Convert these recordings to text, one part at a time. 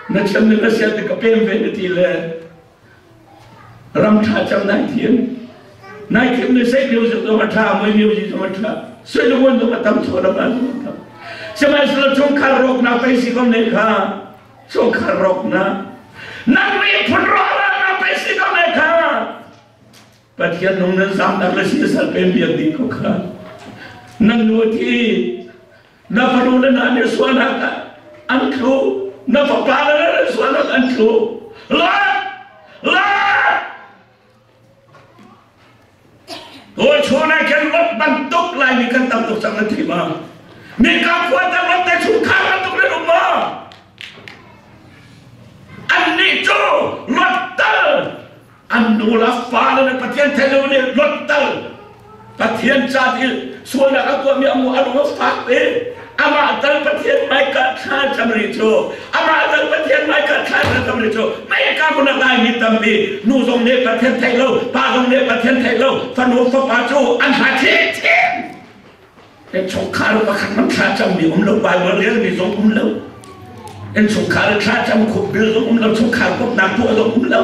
Na thiam ning a sia ti ka pem ve na ti le ram ṭha cang nai thiam. Nai thiam le sei music zong a ṭha, mui music zong a ṭha, sui lungun zong a tam, chaw lam zong a tam. Sihmanhsehlaw chungkhar rawknak pei si ko ne kha, chungkhar rawknak. Nang miphun rawknak pei si ko ne kha. Pathian nung nan zamnak le siasal pen biak dih ko kha. Nan nu thi na fanu le na nih sualnak an tlu, na fapa le na nih sualnak an tlu. Lot! Lot! Kawl chun ah khin lot bantuk Laimi kan tam tuk cang na thi ma? Mika khua te lot te chungkhar bantuk nan um ma? Annih cu lot tal an nu le fale le Pathian thei lo nih lot tal Pathian ca i sualnak a tuahmi a mu a lung a fak i amah tal Pathian hmaika thla cam rih cu amah tal Pathian hmaika thla cam rih cu meika mun a laimi tampi nu zong nih Pathian theih lo pa zong nih Pathian theih lo fanu fapa cu an hla thiamthiam Innchungkhar pakhat man thla cammi um lo, Bible relmi zong um lo. Innchungkhar thla cam khup bil zong um lo, chungkhar bawmhnak tuah zong um lo.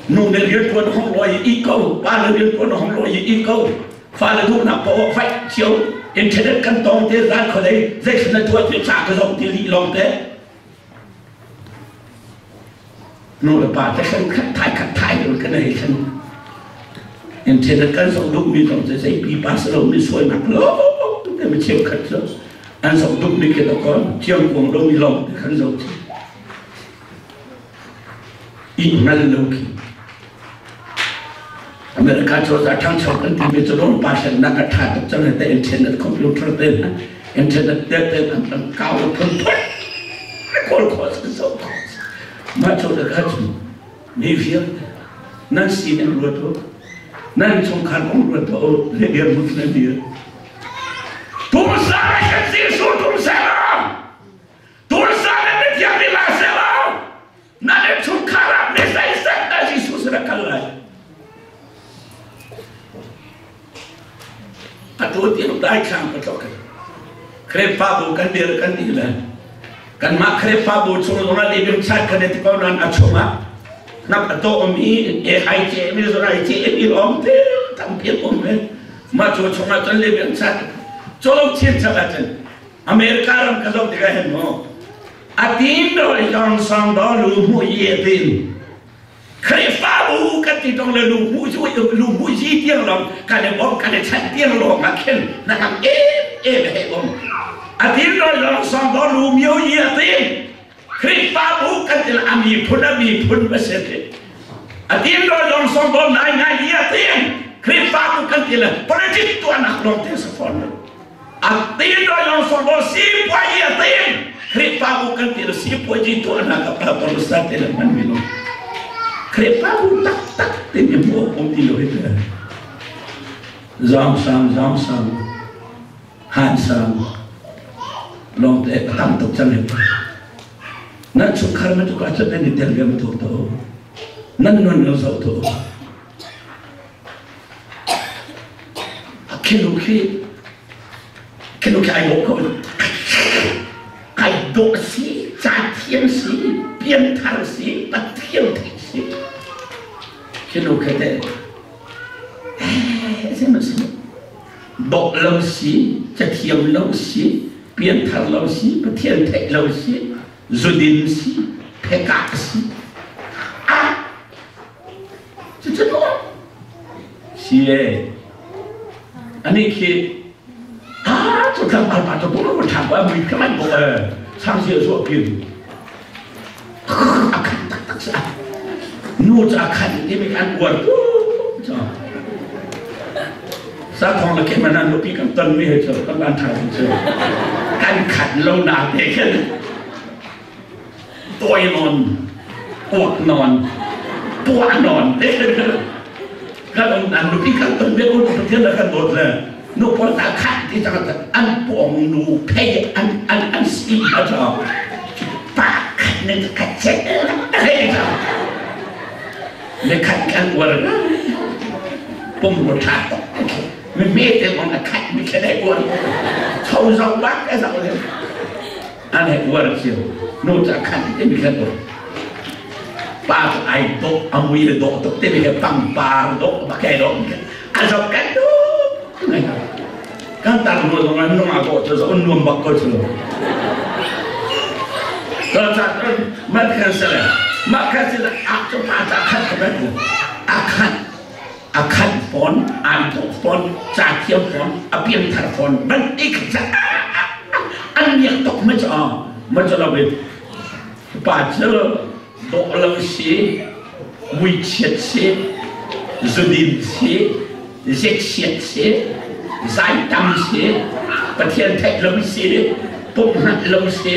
Nu nih rianṭuan hong lawi i ko, pa nih rianṭuan hong lawi i ko. Fale duhnak paoh vaih cio, internet kan tong te zan khuadei zeitin na tuah ti ca ka zong ti lih lawng te. Nu le pa te khan khat thai khat thai deuh kan ei khan internet kan zoh duhmi zong cu zei pipa si lomi sualnak lo te mi cheukhat cu an zoh duhmi khi dawkaw chiangkuang lomi lawng te khan zoh i hngal lo khi America cozah ṭhangcho kan timi cu rawl pa hlennak a ṭha tuk cang te internet computer te hna internet te te an kan kau phunphun kawl khawh san so mah cu da kha cu mi vialte nan sining ruat u nan chungkhar kong ruat u le dir mut nan dir tumsa kan Jesuh tumsa tumsa nan thiam mi la se lo Na innchungkhar ah mi zeizat dah Jesuh sin a kal lai? Atu tiang daithlang ka tlok Khrihfabu kan dir kan ti le kanmah Khrihfabu chung zongah living chat kan i ti ko nain a chungah hnap a tawhmi ai cehmi zong ai cehmi lawng te tampi an um ve mah cu chungah cun living chat colo chin chak ahcun America ram ka zoh tikah hin mu A tim doi zong song do lu hmu ye tin. Khrihfabu kan ti tong le lu hmu zu lu hmu ji tiang long kan i bom kan i chan tiang long ah khin na ngam em em he om. A tim doi zong song do lu mio ye tin. Khrihfabu kan ti a mi phun a mi phun ba se ti. A tim doi zong song do nai ngai ye tin. Khrihfabu kan ti le politic tuanak long te sa fon. A tin ro yong song bo si puai i a tin Khrihfabu kan ti lo si puai ji tuah na ka pa pa sa te le man mi lo Khrihfabu tak tak tin i mu um ti lo hi te zong sang zong sang han sang long te tam tuk cang hi nan chungkhar ma tu ka chat ni tel ve ma to to nan nun lo zo to Khi nu khi khi nu khi ai dawh ko ai dawh si ca thiam si pianthar si pathian theih si khi nu khi te eh zei si dawh lo si cathiam lo si pianthar lo si pathian theih lo si zudin si phekah si ah Cucu si e ani khi a cu tlangval pa cu bur ṭha ko mui ka man ko e sang sia suah pin a khan taktak sa nu cu a khan ti mi an uar tu sa thong le ke man an nupi kan ton mi he cu kan ban ṭha cu kan khat lo na te khin Tawi nawn, uak nawn, puah nawn kan um an nupi kan ton ve ko Pathian le kan dawt le nu pawl ta khat ti cang an pawng nu phei an an an si a cho pa khat ne khat che hei cho ne khat kan uar pum ro tha tok mi me te mong a khat mi khe dai uar cho zong bak e zong le an he uar cio. Nu cu a khan timi khan um. Pa cu ai dawh, a mui le dawh tuk timi he pangpar dawh bak ai dawh mi khan a zoh kan duh. Kan tar nu zong an nungak dawh cu zoh nuam bak ko cu. Cucaah mah khan sile mah khan sile a cu pa ca khat ka pek a khat a khat fawn an thawk fawn ca thiam fawn a pianthar fawn ban ik ca an miak tok ma cha ma cha lo in pa cu dawh lo si muichiat si zudin si zetchiat si zaitam si Pathian theih lo si pumhngat lo si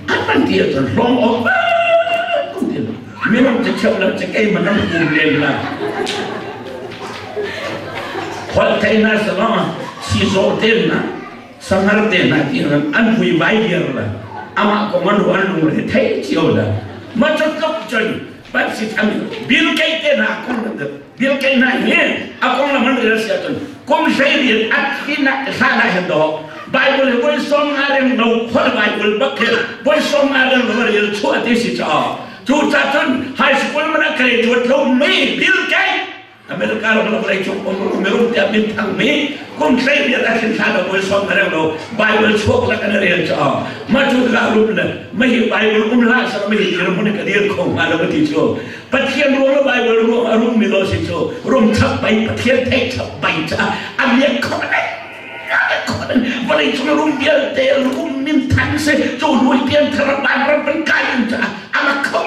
an man ti ahcun hlawm awk minung cu cheu lo cu kei man an um len la holh thei na salo sizaw te na sangar te na ti an vui vai viar la amah kong an ruan lung re thei cio la ma cu tluk cun ban si tham Bill Gates te na kong Bill Gates na hi a kong la man rel sia cun kum hlei rian a thi na hla na hen do Bible hi voi som nga reng lo khol Bible bak he voi som nga reng lo rel chuah ti si cha cu ca cun high school man a graduate lo mi Bill Gates America ram lo lei chung um mirum tiah min thang mi kum hlei rian a thin hla lo voi som nga reng lo Bible chuak la kan rel cha ma cu ka rum le ma hi Bible um la sa ma hi dir mun ka dir kho nga lo ti chu Pathian ruang le Bible ruang a rum mi lo si cu rum chap bai Pathian theih chap bai cha a miak kho vawlei cung rum vialte rum min than se cu lui pian thar ban ram ban kai in cha ama kho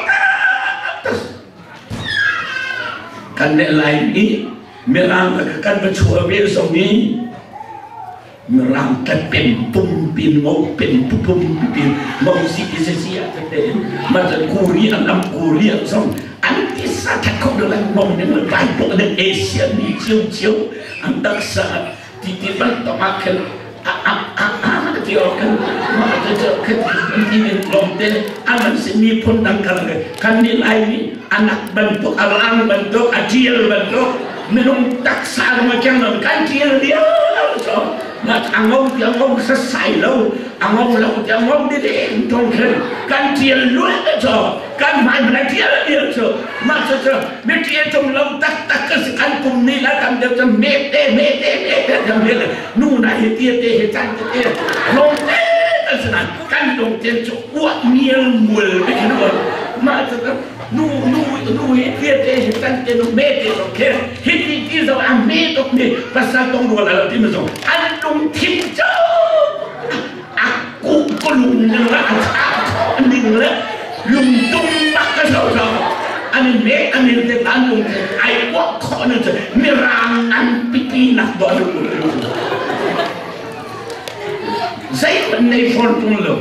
kan ne lai ni mirang kan va chua ve zong ni mirang kan pen pum pin ngo pen pum pin ngo si ti si si a te ma ta kuri an am kuri an zong an ti sa that kho de lang mong ne lai bo ne Asia ni chiu chiu an taksa ti ti ban to ma khen a a a a ti o kan ma ta cha khen ti ni lom te aman si mi phun dang kan kan ni lai ni anak bantuk arang bantuk a tial bantuk minung taksa ma keng lo kan tial dia so ma angong ti angong sa sai lo angong lo ti angong di ding tong khen kan tial lu cho kan mai mana tial dia cho ma cho cho mi tial chung lo tak tak ka si kan kum ni la tam deuh cho me te me te me te jam he nu na he tia te he chan te te long te ta sanan kan dong ten cho uat miel mual be khen ma cho nu nu nu he tia te he chan te nu me te lo khe hi ti ti zo a me tok mi pasal tong rual ala ti ma zo an lung thin cho a ku ko lung ning la a tha ning le lung tung bak ka zo zo an me an in te tan lung ai wa kho na che mirang an pipi nak do lu zei man nei phone tung lo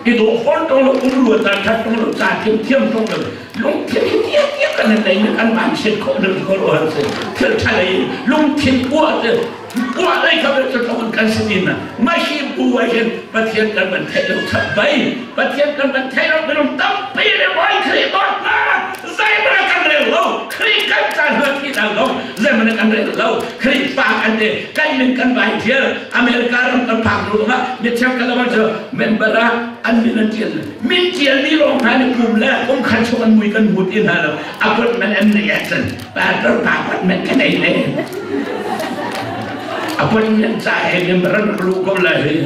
i do phone tung lo um lu ta that tung lo cha thiam thiam tung lo lungthin hi tiah tiah kan nei kan van chiat khawh ning ko ro han si thil tha lei lungthin puah te puah lei kha cu tlong kan si tin na mahi bu ah hin Pathian kan van theih lo chap bai Pathian kan van theih lo minung tampi le vai Khrih dawtnak zeihmanh kan rel lo Khrih kan ca hna thi dang lo zeihmanh kan rel lo Khrih pa kan ti kan min kan vai thial America ram kan phak lu ah mi cheu kan lo cu member ah an min an tial min tial mi lawng hna nih kum le kum khat chung an mui kan hmu ti hna lo appointment an nei ahcun pastor pa appointment ka nei le appointment ca he member an rak luh ko lai hi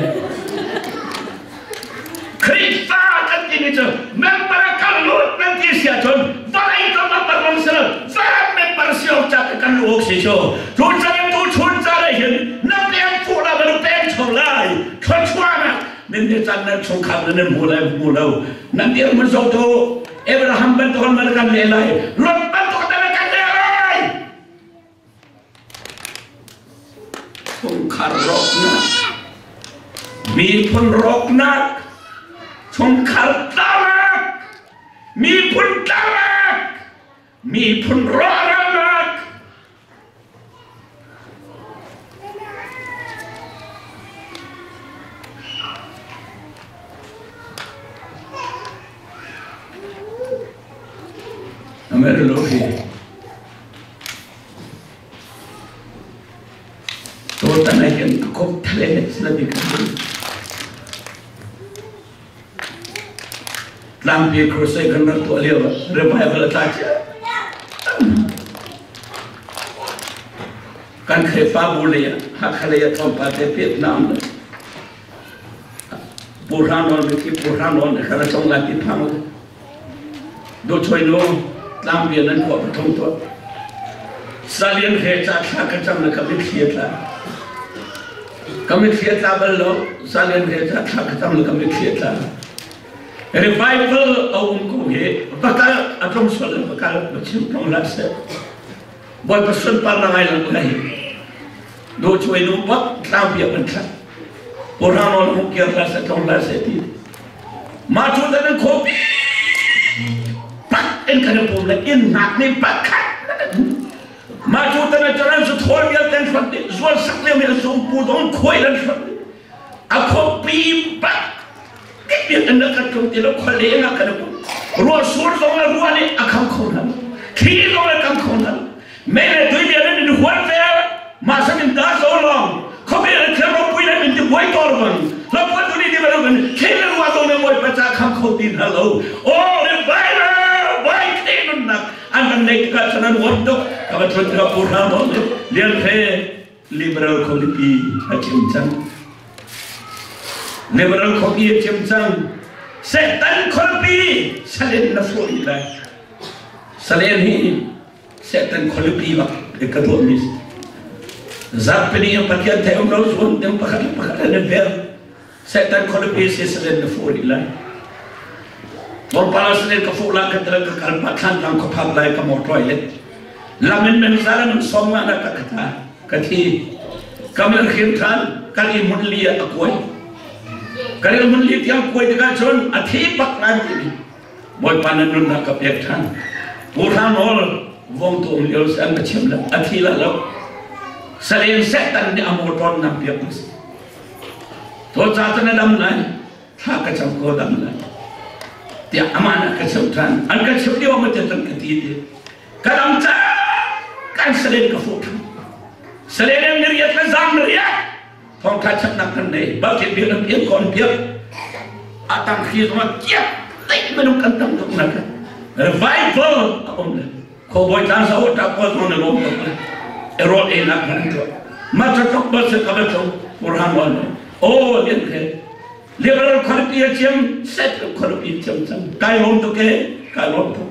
Khrihfa kan timi cu member kan lut nan ti si ahcun vawlei ka member mang si lo van member si awk ca kan luh awk si cu tu chan tu chun ca le hin na peng fuh la na peng cho lai thluachuahnak Nan nih caan nan chungkhar nan hmu lai hmu lo. Nan dirhmun zong cu Abraham bantuk in nan kan leh lai. Lot bantuk in nan kan leh lai. Chungkhar rawknak, miphun rawknak, chungkhar tlanak, miphun tlanak, miphun rawhralnak, Tutan ah hin a kop thale na ti kan. Tlangpi crusade kan rak tuah lio revival a tla cia. Kan Khrihfabu lei ah Hakha lei ah tlawmpal te Vietnam le Pu Hrang Nawl mithi Pu Hrang Nawl nih khan a cong lai ti phang le Duchoi nu tlangpi nan khua pathum tuah. Salian he ca thla ka cam le ka mitthli a tla. Ka mitthli a tla bal lo. Salian he ca thla ka cam le ka mitthli a tla. Revival a um ko hi va kal a tlung sual le va kal va chim tlung hlah seh. Bawipa sunparnak ngai lang lai. Duchoi nu bak tlangpi a kan thlah. Pu Hrang Nawl hung kir hlah seh tlung hlah seh ti. Mah cu tan an khuapi pak in kan pum le inn hngak nih pakhat mah cu tan a caran su thawl vialte an hrat dih zual sak lio mi an sung pu dong khuai an hrat dih a khuapi pak kip in an kan tlung ti lo khuale nga kan pum ruah sur zong le ruah nih a kham kho hna thli zong le kam kho hna Mei le tui bia nan in huat ve mah san in ta so long khuapi le thil ropui le min ti buai tor bang hlapuan tu ni ti bantuk in thil le ruah to ne moi pacha kham kho ti hna lo o le vai le vai the nun nak an kan nei ka chanan won tuk ka ba thun ka pu ram ho le lian the liberal khualipi a chim cang liberal khuapi a chim cang setan khualipi salin na fu lai salen hi Satan khualipi bak ka tuahmi si. Zarhpini in Pathian thei um lo zuam ding pakhat le pakhat an i vel. Satan khualipi si salen na fuh rih lai. Tlawmpal salen ka fuh la ka tel ka kal pa thlan tlang khuaphak lai ka motor le lam in men zala nun som nga na ka kata ka thi kam in khim than kan i mun li a kuai kan i mun li tiang kuai tikah cun a thi bak lai ti Bawipa na nunnak ka pek ṭhan. Pu Hrang Nawl vong tu um lio si an ka chim lo a thi la lo. Salen Satan nih a motor nam piak ma si. To ca cu na dam lai thla ka cam ko dam lai. Tiah amah na ka chim ṭhan. An ka chim lio ma te tan ka ti ti. Ka dam ca kan salen ka fuh ṭhan. Salen in niriat le zang niriat thawngtha chapnak kan nei balkhin biak an piak kon piak a tang khi zong kiap dei minung kan tam tuk nak revival a um le kho boy tlang sa ta ko zong ne lom tuk le erol e nak man to ma cha tok ba se ka ba cho burhan wal ne o lian khe liberal quality a chiam set quality chiam cham kai lom to ke kai lom to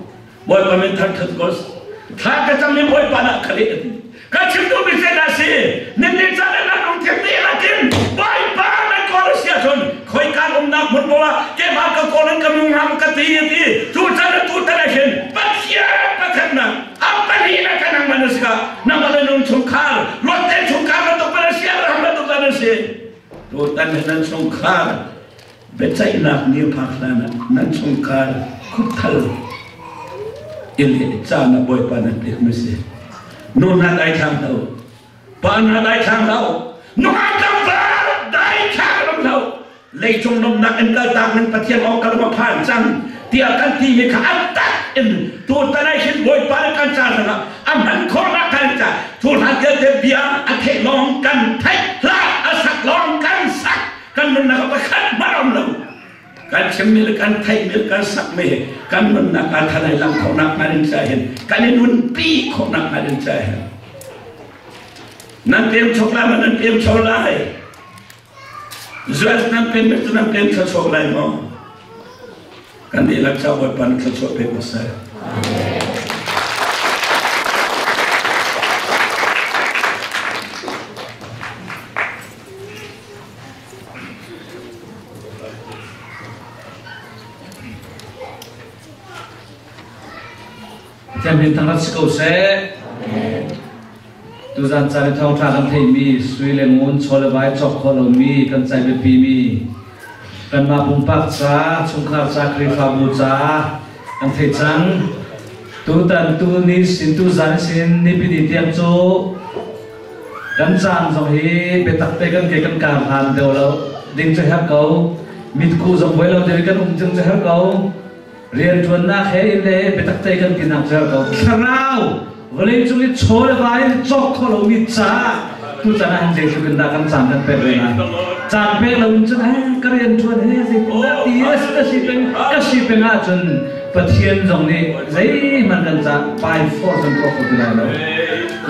Bawipa min thangṭhat ko thla ka cam i Bawipa nah ka leh ati ka chim duhmi cu dah si nan nih caan ah nan lungthin dihlak in Bawipa nan kawl a si ahcun khoika umnak hmun poah keimah ka kawl in ka nung ram ka ti ati cu can ah tutan ah hin Pathian pakhatnak a pahnihnak ka nangmah na si ka nangmah le nung chungkhar luatte chungkhar bantuk man a si Abraham bantuk man a si tutan hi nan chungkhar Biaceihnak ni phak hlan ah nan chungkhar khupthal i leh caan ah Bawipa nan pek mi si. Nu hna daithlang hlah u. Pa hna daithlang hlah u. Nungak tlangval daithlang ram hlah u. Leicung nomnak in kaltak nan Pathian awk ka lung a phan cang tiah kan ti mi kha an tak in tutan ah hin Bawipa nih kan caan ah a hman khawhnak kan ca cu hlan vialte bia a theih lawng kan theih hlah a sak lawng kan sak kan nunnak ah pakhat hmanh um lo kan chimmi le kan theihmi le kan sakmi kan nunnak ah thanai lang khawhnak hnga ding ca hin kan i nunpi khawhnak hnga ding ca hin nan pem chok lai ma nan pem cho lai US nan pem cu nan pem thluachuak lai maw kan dihlak ca Bawipa na thluachuah pe ko seh Pathian min thangṭhat si ko seh. Tuzan caan i thawngṭha kan theihmi sui le ngun chaw le vai cawk khawh lomi kan cai biapimi kanmah pumpak ca, chungkhar ca, Khrihfabu ca kan theih cang. Tutan tu ni sin tuzan sin nipini tiang cu Kan caan zong hi biatak te kan ke kan kar hlan deuh lo ding cu herh ko. Mitku zong buai lo ding kan um ding cu herh ko. Rianṭuannak he in le biatak te kan tinak cu herh ko. Thlarau vawlei cung i chaw le va in cawk khawh lomi caah tutan ah hin zeitluk in dah kan caan kan pek ve lai. Caan pek lo in cun eh ka rianṭuan he zeitindah ti a si. na si peng ka si peng ahcun Pathian zong nih zeihmanh kan ca by force an tuah kho ti lai lo.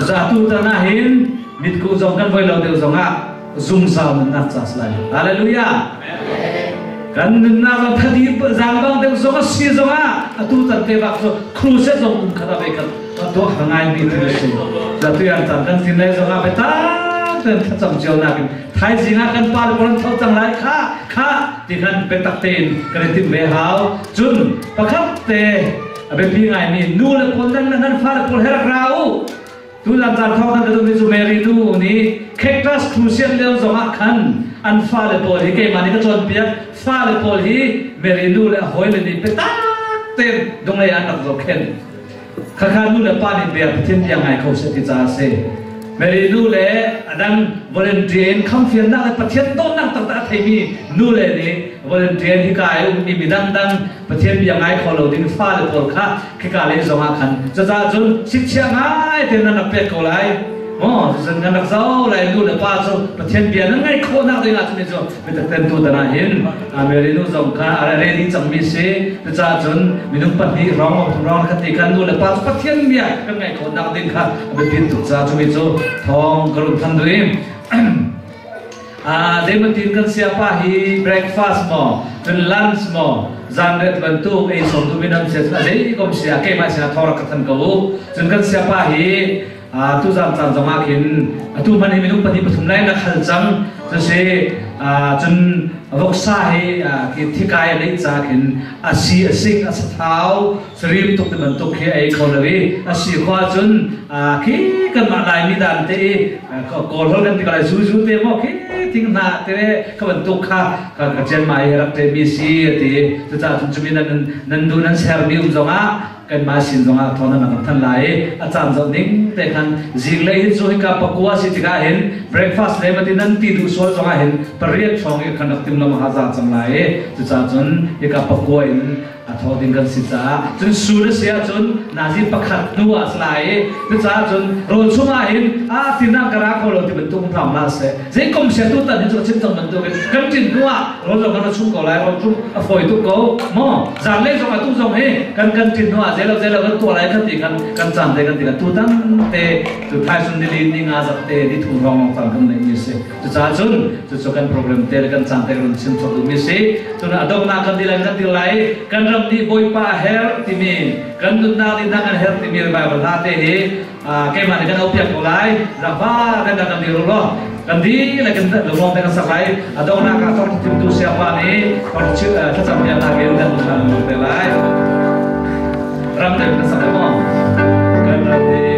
Zatu tan ah hin mitkuh zong kan voi lo deuh zong ah zungzal nunnak ca si lai. Hallelujah. Kan nunnak zong thadi zaang bang deuh zong a si zong ah atu tan te bak cu crusade zong kum khat ah ve khat tuah ka ngai mi thil a si. Zatu yan caan kan tin lai zong ah biatak tein thlacam cio nakin thaizing ah kan pa le pawl an tho cang lai kha kha ti khan biatak tein kan i timh ve hau. Cun pakhat te a biapi ngaimi nu le pawl nan nan fale pawl he rak ra u. Tulan caan thawng nan ka duhmi cu Mary nu nih Cactus Crusade lio zongah khan an fale pawl hi keimah nih ka cawnpiak fale pawl hi Mary nu le a hawile nih biatak tein dunglei ah an rak zohkhenh. Khakha nu le pa nih bia Pathian bia ngai kho seh ti caah a si. Mary nu le a dang volunteer in khamfiannak le Pathian dawtnak taktak a theimi nu le nih volunteer in hika i ummi mi dangdang Pathian bia ngai kho lo ding fale pawl kha khika lei zongah khan cucaah cun sikchiah ngai tein nan rak pek ko lai. Maw cucun kan rak zoh lai nu le pa cu Pathian bia nan ngaih khawhnak ding ah cun cu biatak tu tan ah hin Mary nu zong kha a ready cangmi si. Cucaah cun minung pahnih rong thum rong khat ti khan nu le pa cu Pathian bia kan ngaih khawhnak ding kha a biapit tuk caah cumi cu thawng ka run than duh. Zeibantin kan siapa hi breakfast maw cun lunch maw zanriat bantuk ei sawm duhmi nan sia cun a zei kom sia keimah sinah thawng rak ka than ko u. Cun kan siapa hi tuzan caan zongah khin atu hmanh hi minung pahnih pathum lai na khal cang cu si. Cun voksa hi thikai a neih ca khin a si a sing a sathau sarim tuk ti bantuk khi a ei kho lo i a si khua cun khi kanmah Laimi dan te i Kawl holh kan ti ko lai zuzu te maw khi thing hna te ka bantuk kha ka chian mai rak te mi si ti. Cucaah cun cumi nan nan du nan sermi um zongah kanmah sin zongah thawng nan kan than lai i a caan zoh ning te khan zinglei hi cu hika pakua si tikah hin breakfast le mati nan ti duh sual zongah hin pariat hrawng i khan rak tim lam ha za cang lai i cucaah cun hika pakua in a tho ding kan si caah cun sur a si ahcun nazi pakhat hnu ah si lai i cucaah cun rawl chung ah hin a tinah ka ra kho lo ti bantuk hram hlah seh. Zei kom sia tu tan hi cu chim cang bantuk in kan ṭin hnu ah rawl zong kan chung ko lai. Rawl chung a fawi tuk ko maw zan lei zong atu zong hi kan kan ṭin hnu ah zeilo zeilo kan tuah lai khan ti kan kan caan te kan ti tu tan te tu thaisun nili ni nga zak te ni thum rong rong caan kan nei mi si. Cucaah cun cucu kan program te le kan caan te kan chim chok duhmi si. Cun a donghnak kan ti lai kan ti lai kan ram nih Bawipa a herh timi kan nunnak nih nak an herh timi Bible hla te hi keimah nih kan opiak ko lai. Zafa kan kan dir law kan di le kan lungrawng te kan sak lai. A donghnak ah thawng thimtu siapa nih thlacam piaknak in kan kan te lai. Ram te kan sak maw kan ram nih.